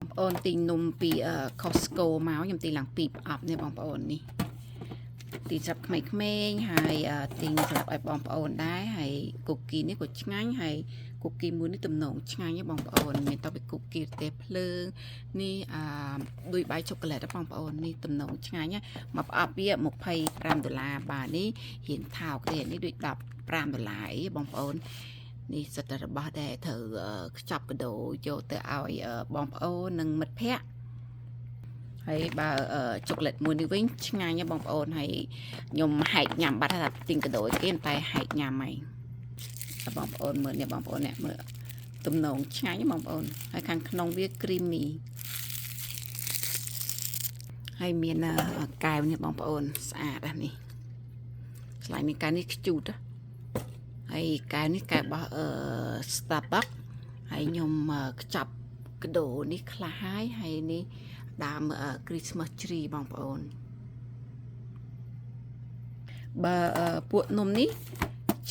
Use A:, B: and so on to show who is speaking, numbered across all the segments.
A: បងប្អូនទិញនំពី Costco មកខ្ញុំទិញឡើងពីរប្រអប់នេះបងប្អូននេះទិញសម្រាប់ក្មេងៗហើយទិញសម្រាប់ឲ្យបងប្អូនដែរហើយ cookie នេះក៏ឆ្ងាញ់ហើយ cookie មួយនេះទំនងឆ្ងាញ់ហ៎បងប្អូនមានតទៅពី cookie រទេះភ្លើងនេះអឺដូចបាយឆូក្លេតបងប្អូននេះទំនងឆ្ងាញ់មកប្រអប់វា25ដុល្លារបាទនេះរៀងថោកទេនេះដូច15ដុល្លារអីបងប្អូននេះសិតតែរបស់ដែលត្រូវខ្ចប់កាដូយកទៅឲ្យបងប្អូននិងមិត្តភ័ក្តិហើយបើឆូក្លេតមួយនេះវិញឆ្ងាញ់ហ៎បងប្អូនហើយខ្ញុំហែកញ៉ាំបាត់ថាទិញកាដូឲ្យគេតែហែកញ៉ាំហើយបងប្អូនមើលនេះបងប្អូនអ្នកមើលទំនងឆ្ងាញ់បងប្អូនហើយខាងក្នុងវា creamy ហើយមានកែវនេះបងប្អូនស្អាតណាស់នេះស្លាយនេះកែវនេះខ្ជូតហើយកែវនេះកែវរបស់អឺ Starbucks ហើយខ្ញុំខ្ចប់កាដូនេះខ្លះហើយហើយនេះដើម Christmas tree បងប្អូនបើពួកនំនេះ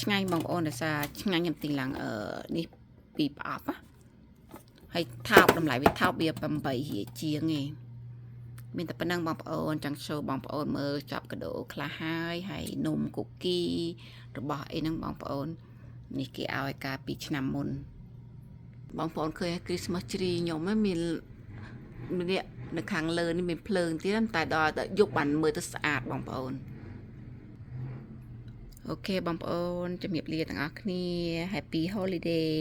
A: ឆ្ងាញ់បងប្អូនដោយសារឆ្ងាញ់ខ្ញុំទិញឡើងអឺនេះពីរប្រអប់ណាហើយថោកតម្លៃវាថោកវា8រៀលជាងឯងមានតែប៉ុណ្្នឹងបងប្អូនចង់ show បងប្អូនមើលចាប់កាដូខ្លះហើយហើយនំ cookie របស់អីហ្នឹងបងប្អូននេះគេឲ្យកាលពីឆ្នាំមុនបងប្អូនឃើញ Christmas tree ខ្ញុំហ្នឹងមានម្នាក់នៅខាងលើនេះមានភ្លើងទៀតតែដល់តែយប់បានមើលទៅស្អាតបងប្អូន OK បងប្អូនជំរាបលាទាំងអស់គ្នា Happy Holiday.